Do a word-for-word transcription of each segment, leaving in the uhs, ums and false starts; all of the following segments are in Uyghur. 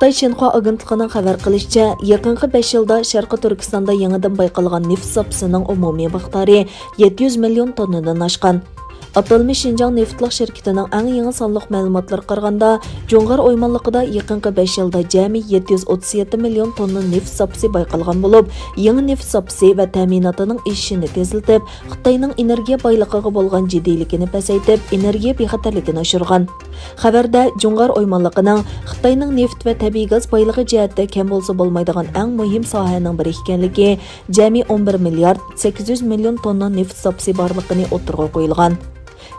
خىتاي شىنخۇا ئاگېنتلىقىنىڭ خەۋەر قىلىشىچە، يېقىنقى بەش يىلدا شەرقىي تۈركىستاندا يېڭىدىن بايقالغان نېفىت زاپىسىنىڭ ئومۇمىي مىقدارى يەتتە يۈز مىليون توننىدىن ئاشقان. ئاتالمىش شىنجاڭ نېفىتلىق شىركىتىنىڭ ئەڭ يېڭى سانلىق مەلۇماتلىرىغا قارىغاندا، جۇڭغار ئويمانلىقىدا يېقىنقى بەش يىلدا جەمئىي يەتتە يۈز ئوتتۇز يەتتە مىليون توننا نېفىت زاپىسى بايقالغان بولۇپ، يېڭى نېفىت زاپىسى ۋە تەمىناتىنىڭ ئېشىشىنى تېزلىتىپ، خىتاينىڭ ئېنېرگىيە بايلىقىغا بولغان جىددىيلىكىنى پەسەيتىپ، ئېنېرگىيە بىخەتەرلىكىنى ئاشۇرغان. خەۋەردە جۇڭغار ئويمانلىقىنىڭ خىتاينىڭ نېفىت ۋە تەبىئىي گاز بايلىقى جەھەتتە كەم بولسا بولمايدىغان ئەڭ مۇھىم ساھەنىڭ بىرى ئىكەنلىكى، جەمئىي ئون بىر مىليارد سەككىز يۈز مىليون توننا نېفىت زاپىسى بارلىقىنى ئوتتۇرىغا قويۇلغان.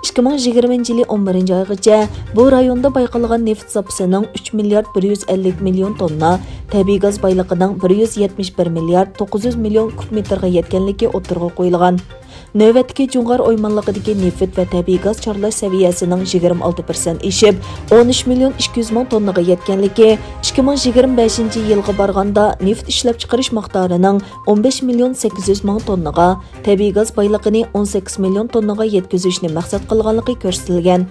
ئىككى مىڭ يىگىرمىنچى يىلى ئون بىرىنچى ئايغىچە بۇ رايوندا بايقالغان نېفىت زاپىسىنىڭ ئۈچ مىليارد بىر يۈز ئەللىك مىليون توننا، تەبىئىي گاز بايلىقىنىڭ بىر يۈز يەتمىش بىر مىليارد توققۇز يۈز مىليون كۇب مېتىرغا يەتكەنلىكى ئوتتۇرىغا قويۇلغان. نۆۋەتتىكى جۇڭغار ئويمانلىقىدىكى نېفىت ۋە تەبىئىي گاز چارلاش سەۋىيەسىنىڭ يىگىرمە ئالتە پىرسەنت ئېشىپ، ئون ئۈچ مىليون ئىككى يۈز مىڭ توننىغا يەتكەنلىكى، ئىككى مىڭ يىگىرمە بەشىنچى يىلغا بارغاندا نېفىت ئىشلەپچىقىرىش مىقدارىنىڭ ئون بەش مىليون سەككىز يۈز مىڭ توننىغا، تەبىئىي گاز بايلىقىنى ئون سەككىز مىليون توننىغا يەتكۈزۈشنى مەقسەت قىلغانلىقى كۆرسىتىلگەن.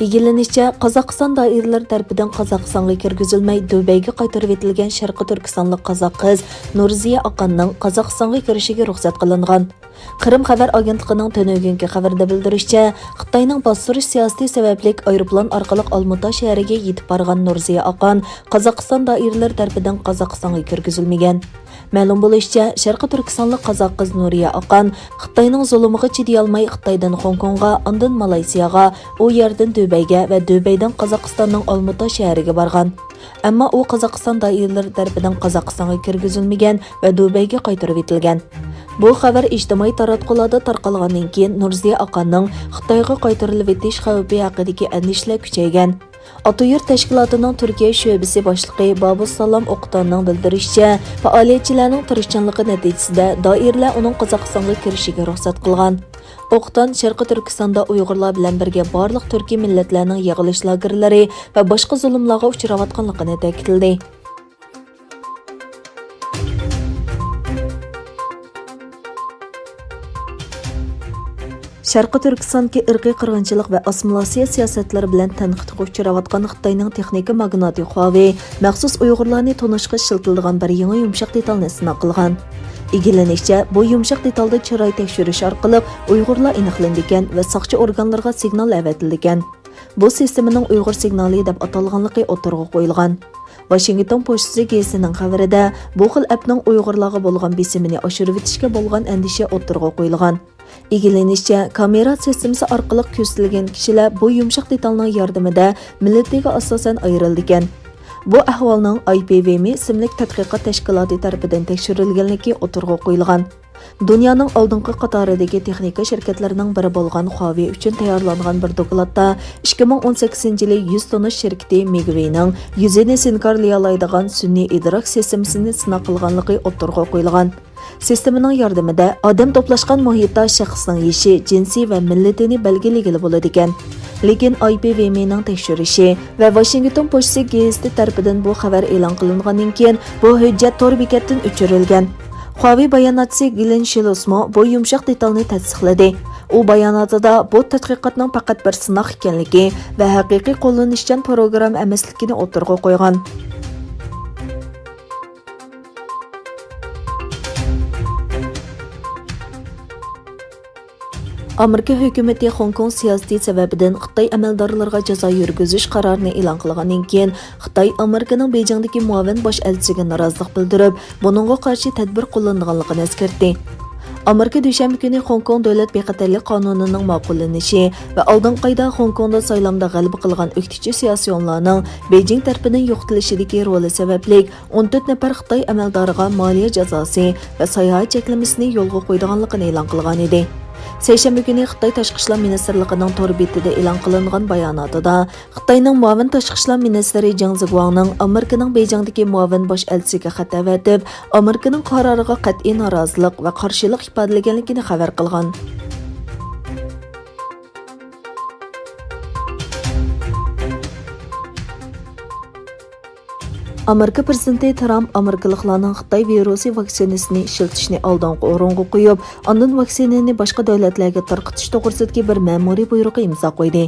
ئىگىلىنىشىچە، قازاقىستان دائىرىلىرى تەرىپىدىن قازاقىستانغا كىرگۈزۈلمەي، دۇبەيگە قايتۇرۇۋېتىلگەن شەرقىي تۈركىستانلىق قازاق قىز نۇرزىيە ئاقاننىڭ قازاقىستانغا كىرىشىگە رۇخسەت قىلىنغان. قىرىم خەۋەر ئاگېنتلىقىنىڭ تۈنۈگۈنكى خەۋىرىدە بىلدۈرۈشىچە، خىتاينىڭ باستۇرۇش سىياسىتى سەۋەبلىك ئايروپىلان ئارقىلىق ئالمۇتا شەھىرىگە يېتىپ بارغان نۇرزىيە ئاقان قازاقىستان دائىرىلىرى تەرىپىدىن قازاقىستانغا كىرگۈزۈلمىگەن. مەلۇم بولۇشىچە، شەرقىي تۈركىستانلىق قازاق قىز نۇرىيە ئاقان خىتاينىڭ زۇلۇمىغا چىدىيالماي، خىتايدىن خوڭكوڭغا، ئاندىن مالايسىياغا، ئۇ يەردىن دۇبەيگە ۋە دۇبەيدىن قازاقىستاننىڭ ئالمۇتا شەھىرىگە بارغان. ئەمما ئۇ قازاقىستان دائىرىلىرى تەرىپىدىن قازاقىستانغا كىرگۈزۈلمىگەن ۋە دۇبەيگە قايتۇرۇۋېتىلگەن. بۇ خەۋەر ئىجتىمائىي تاراتقۇلاردا تارقالغاندىن كېيىن، نۇرزىيە ئاقاننىڭ خىتايغا قايتۇرۇلۇۋېتىش خەۋپى ھەققىدىكى ئەندىشىلەر كۈچەيگەن. ئاتا يۇرت تەشكىلاتىنىڭ تۈركىيە شۆبىسى باشلىقى بابۇسسالام ئوقتاننىڭ بىلدۈرۈشىچە، پائالىيەتچىلەرنىڭ تىرىشچانلىقى نەتىجىسىدە دائىرىلەر ئۇنىڭ قازاقىستانغا كىرىشىگە رۇخسەت قىلغان. ئوقتان شەرقىي تۈركىستاندا ئۇيغۇرلار بىلەن بىرگە بارلىق تۈركىي مىللەتلەرنىڭ يىغىلىش لاگېرلىرى ۋە باشقا زۇلۇملارغا ئۇچراۋاتقانلىقىنى تەكىتلىدى. شەرقىي تۈركىستاندىكى ئىرقىي قىرغىنچىلىق ۋە ئاسسىمىلياتسىيە سىياسەتلىرى بىلەن تەنقىدكە ئۇچراۋاتقان خىتاينىڭ تېخنىكا ماگناتى خۇاۋېي مەخسۇس ئۇيغۇرلارنى تونۇشقا ئىشلىتىلىدىغان بىر يېڭى يۇمشاق دېتالنى سىناق قىلغان. ئىگىلىنىشىچە، بۇ يۇمشاق دېتالدا چىراي تەكشۈرۈش ئارقىلىق ئۇيغۇرلار ئېنىقلىنىدىكەن ۋە ساقچى ئورگانلىرىغا سىگنال ئەۋەتىلىدىكەن. بۇ سىستېمىنىڭ ئۇيغۇر سىگنالى دەپ ئاتالغانلىقى ئوتتۇرىغا قويۇلغان. ۋاشىنگتون پوچتىسى گېزىتىنىڭ خەۋىرىدە، بۇ خىل ئەپنىڭ ئۇيغۇرلارغا بولغان بېسىمىنى ئاشۇرۇۋېتىشكە بولغان ئەندىشە ئوتتۇرىغا قويۇلغان. ئىگىلىنىشىچە، كامېرا سىستېمىسى ئارقىلىق كۆزىتىلگەن كىشىلەر بۇ يۇمشاق دېتالنىڭ ياردىمىدە مىللىتىگە ئاساسەن ئايرىلىدىكەن. بۇ ئەھۋالنىڭ ئاي پى ۋى مى ئىسىملىك تەتقىقات تەشكىلاتى تەرىپىدىن تەكشۈرۈلگەنلىكى ئوتتۇرىغا قويۇلغان. دۇنيانىڭ ئالدىنقى قاتارىدىكى تېخنىكا شىركەتلىرىنىڭ بىرى بولغان خۇاۋېي ئۈچۈن تەييارلانغان بىر دوكلاتتا، ئىككى مىڭ ئون سەككىزىنچى يىلى يۈز توننا شىركىتى مېگۋېينىڭ يۈزىنى سىنكارلىيالايدىغان سۈنئىي ئىدراك سىستېمىسىنى سىناق قىلغانلىقى ئوتتۇرىغا قويۇلغان. سىستېمىنىڭ ياردىمىدە ئادەم توپلاشقان مۇھىتتا شەخسنىڭ يېشى، جىنسى ۋە مىللىتىنى بەلگىلىگىلى بولىدىكەن. لېكىن ئاي پى ۋى مىنىڭ تەكشۈرۈشى ۋە ۋاشىنگتون پوچتىسى گېزىتى تەرىپىدىن بۇ خەۋەر ئېلان قىلىنغاندىن كېيىن، بۇ ھۆججەت تور بېكەتتىن ئۆچۈرۈلگەن. خۇاۋېي باياناتچىسى گلېن شىلوسمۇ بۇ يۇمشاق دېتالنى تەستىقلىدى. ئۇ باياناتىدا بۇ تەتقىقاتنىڭ پەقەت بىر سىناق ئىكەنلىكى ۋە ھەقىقىي قوللىنىشچان پروگرامما ئەمەسلىكىنى ئوتتۇرىغا قويغان. ئامېرىكا ھۆكۈمىتى خوڭكوڭ سىياسىتى سەۋەبىدىن خىتاي ئەمەلدارلىرىغا جازا يۈرگۈزۈش قارارىنى ئېلان قىلغاندىن كېيىن، خىتاي ئامېرىكىنىڭ بېيجىڭدىكى مۇئاۋىن باش ئەلچىسىگە نارازىلىق بىلدۈرۈپ، بۇنىڭغا قارشى تەدبىر قوللىنىدىغانلىقىنى ئەسكەرتتى. ئامېرىكا دۈشەنبە كۈنى خوڭكوڭ دۆلەت بىخەتەرلىك قانۇنىنىڭ ماقۇللىنىشى ۋە ئالدىنقى ئايدا خوڭكوڭدا سايلامدا غەلىبە قىلغان ئۆكتىچى سىياسىيونلارنىڭ بېيجىڭ تەرىپىدىن يوقىتىلىشىدىكى رولى سەۋەبلىك، ئون تۆت نەپەر خىتاي ئەمەلدارىغا مالىيە جازاسى ۋە ساياھەت چەكلىمىسىنى يولغا قويىدىغانلىقىنى ئېلان قىلغانىدى. سەيشەنبە كۈنى خىتاي تاشقى ئىشلار مىنىستىرلىقىنىڭ تور بېتىدە ئېلان قىلىنغان باياناتىدا، خىتاينىڭ مۇئاۋىن تاشقى ئىشلار مىنىستىرى جاڭ زىگۇاڭنىڭ ئامېرىكىنىڭ بېيجىڭدىكى مۇئاۋىن باش ئەلچىسىگە خەت ئەۋەتىپ، ئامېرىكىنىڭ قارارىغا قەتئىي نارازىلىق ۋە قارشىلىق ئىپادىلىگەنلىكىنى خەۋەر قىلغان. ئامېرىكا پىرېزىدېنتى ترامپ ئامېرىكىلىقلارنىڭ خىتاي ۋىرۇسى ۋاكسىنىسىنى ئىشلىتىشنى ئالدىنقى ئورۇنغا قويۇپ، ئاندىن ۋاكسىنىنى باشقا دۆلەتلەرگە تارقىتىش توغرىسىدىكى بىر مەمۇرىي بۇيرۇقى ئىمزا قويدى.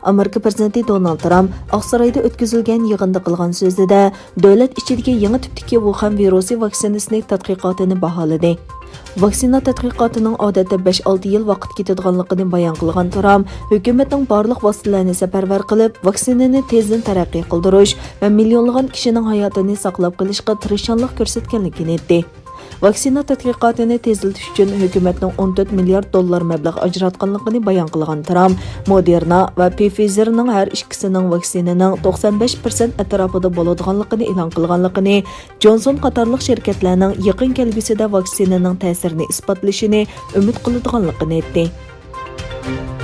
ئامېرىكا پىرېزىدېنتى دونالد ترامپ ئاقسارايدا ئۆتكۈزۈلگەن يىغىندا قىلغان سۆزىدە، دۆلەت ئىچىدىكى يېڭى تىپتىكى ۋۇخەن ۋىرۇسى ۋاكسىنىسىنى تەتقىقاتىنى باھالىدى. ۋاكسىنا تەتقىقاتىنىڭ ئادەتتە بەش-ئالتە يىل ۋاقىت كېتىدىغانلىقىنى بايان قىلغان ترامپ، ھۆكۈمەتنىڭ بارلىق ۋاسىتىلەرنى سەپەرۋەر قىلىپ، ۋاكسىنىنى تېزدىن تەرەققىي قىلدۇرۇش ۋە مىليونلىغان كىشىنىڭ ھاياتىنى ساقلاپ قېلىشقا تىرىشچانلىق كۆرسەتكەنلىكىنى ئېيتتى. ۋاكسىنا تەتقىقاتىنى تېزلىتىش ئۈچۈن ھۆكۈمەتنىڭ ئون تۆت مىليارد دوللار مەبلەغ ئاجراتقانلىقىنى بايان قىلغان ترامپ، مودېرنا ۋە پفىزېرنىڭ ھەر ئىككىسىنىڭ ۋاكسىنىنىڭ توقسان بەش پىرسەنت ئەتراپىدا بولىدىغانلىقىنى ئېلان قىلغانلىقىنى، جونسون قاتارلىق شىركەتلەرنىڭ يېقىن كەلگۈسىدە ۋاكسىنىنىڭ تەسىرىنى ئىسپاتلىشىنى ئۈمىد قىلىدىغانلىقىنى ئېيتتى.